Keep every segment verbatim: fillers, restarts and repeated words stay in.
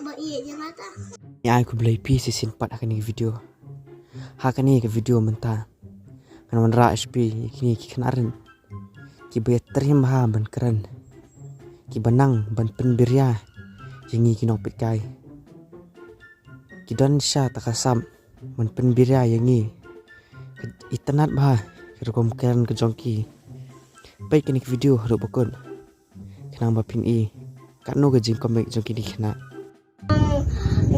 Ba ïeit ïa nga ta. Ngi ai khublei phi shisien pat ha kane ka video. Ha kane ka video mynta ngan wanrah ïa phi ïa kine ki khynnah rit kiba ïatriem bha ban kren, kiba nang ban pynbiria ïa ngi ki nongpeitkai. Ki don sha ta ka sap ban pynbiria ïa ngi. Itynnad bha ka rukom kren ka jong ki. Peit kane ka video haduh ba kut khnang ba phin i katno ka jingkhmih jong kine ki khynnah.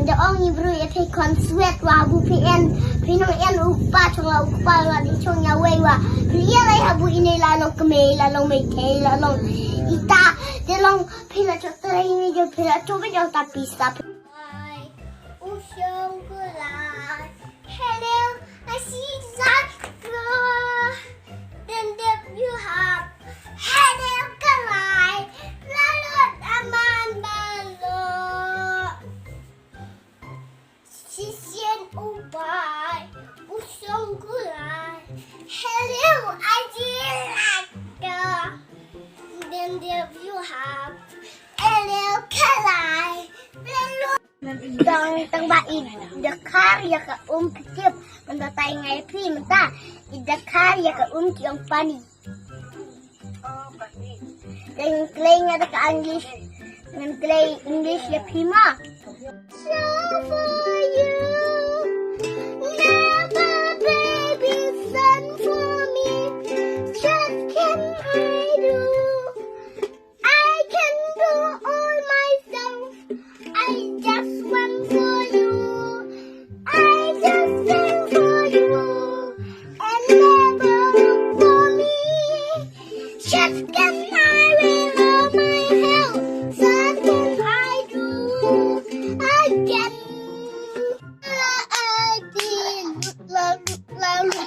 Da ong i bru ïa phi khon swet wa bu phi en, phi nong en u kpa chong la u kpa la di chong ïa wei wa. Phi ïa lai ha bu ine la long kmie la long mei te la long ita de long phi la chok trai ni jo phi la chok jo ta pisa. Ai, u shong ku la. Hello, I see that girl. Then dip you have. Hello, Kalai. La lut aman balo. Shisien u bai. U shong ku la. Hello, I see that girl. Then dip you have. Hello, Kalai. La lut Tang tang ba i dkhar ïa ka um ktip. Mynta tai ngai phi mynta i dkhar ïa ka um ki ong pani. Ngan klei nga da ka English. Ngan klei English ïa phi ma. So for you, never baby son for me. Just can I do? I can do all myself. I just went for you. I just came for you. And never look for me. Just can I reveal my health? Something I do again. I did la, la, la.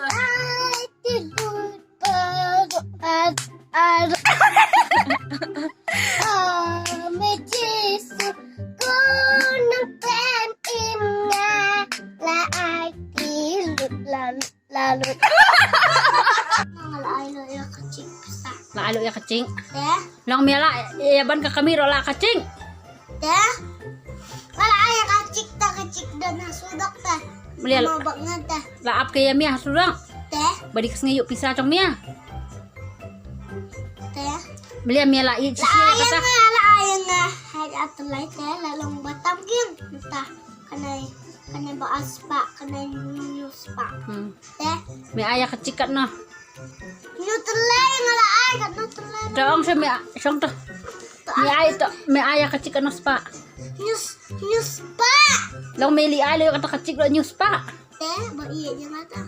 I did good. Ar, ar. Ah, me Jisu, ko nang pen im nga la ai ti lut la lut la lut. Nga la ai lut ïa ka ching pisa. La ai lut ïa ka ching. Te? Long mia la ïa ban ka kami ro la ka ching. Te? Nga la ai ïa ka ching ta ka ching dan ha sudok te. Melial. Mau bak ngan te. La ap ke ïa mia ha sudok. Te? Ba di ka sngi ïoh pisa jong mia. Te. Melial mia la ïa ching kata. La ai nga la ai nga. Hai atlai te la long batam king. Ta. Kanai kanai ba aspa kanai nyuspa. Hmm. Te. Me ai ïa ka ching kat noh. Nyu tlei nga la ai kat nyu tlei. Te ong sha me shong to. Me ai to me ai ïa ka ching kat noh spa. Nyus nyuspa. Long me li ai lo kat ka ching lo nyuspa. Te ba ïeit ïa nga ta.